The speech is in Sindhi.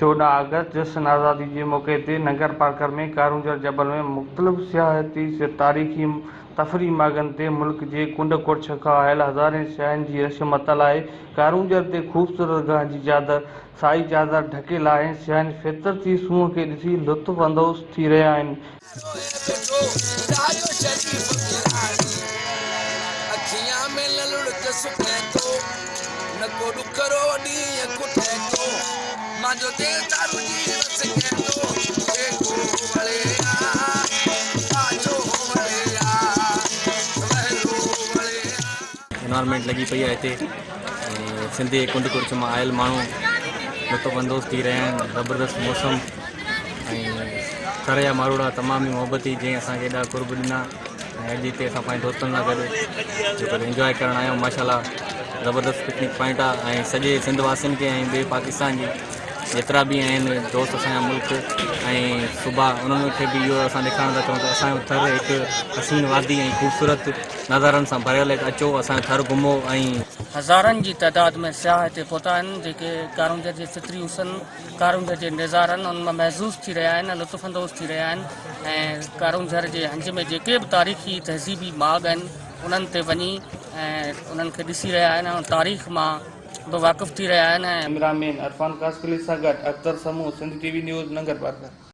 14 آگسٽ جشن آزادي جي موقعي تي ننگرپارڪر ۾ ڪارونجهر جبل ۾ مختلف سياحتي تاريخي تفريحي ماڳن تي ملڪ جي ڪنڊ ڪڙڇ کان آيل هزارين سياحن جي رش متل آهي. ڪارونجهر تي خوبصورت گاهه جي چادر سائي چادر ڍڪيل آهي ۽ سياحن فطرتي سونهن کي ڏسي لطف اندوز ٿي رهيا آهن. انوائرمينٽ لڳي پئي آهي هتي ۽ سنڌ جي ڪنڊ ڪڙڇ مان آيل ماڻهو لطف اندوز ٿي رهيا آهن زبردست موسم ۽ ٿر جا ماروئڙا تمام ئي محبتي جنهن اسان کي ايڏا قرب ڏنا ۽ اڄ هتي اسان پنهنجي دوستن سان گڏ جيڪو انجواء ڪرڻ آيا آهيون ماشاء الله زبردست پڪنڪ پوائنٽ آهي ۽ سڄي سنڌ واسين کي ۽ ٻي پاڪستان جي جيترا به آهن دوست اسان جا ملڪ ۽ صوبا انهن کي به اهو اسان ڏيکارڻ ٿا چاهيون ته اسان جو ٿر هڪ حسين وادي ۽ خوبصورت نظارن سان ڀريل هڪ اچو اسان جو ٿر گهمو ۽. هزارن جي تعداد ۾ سياح هتي پهتا آهن جيڪي ڪارونجهر جي فطري حسن، ڪارونجهر جي نظارن ان مان محظوظ ٿي رهيا آهن ۽ لطف اندوز ٿي رهيا آهن ۽ ڪارونجهر جي هنج ۾ جيڪي به تاريخي تهذيبي ماڳ آهن انهن تي وڃي ۽ انهن کي ڏسي رهيا آهن ۽ تاريخ مان به واقف ٿي رهيا آهن ۽. ڪئميرا مين عرفان خاصخيلي سان گڏ Akhtar Samoon, Sindh T V news, Nangarparkar.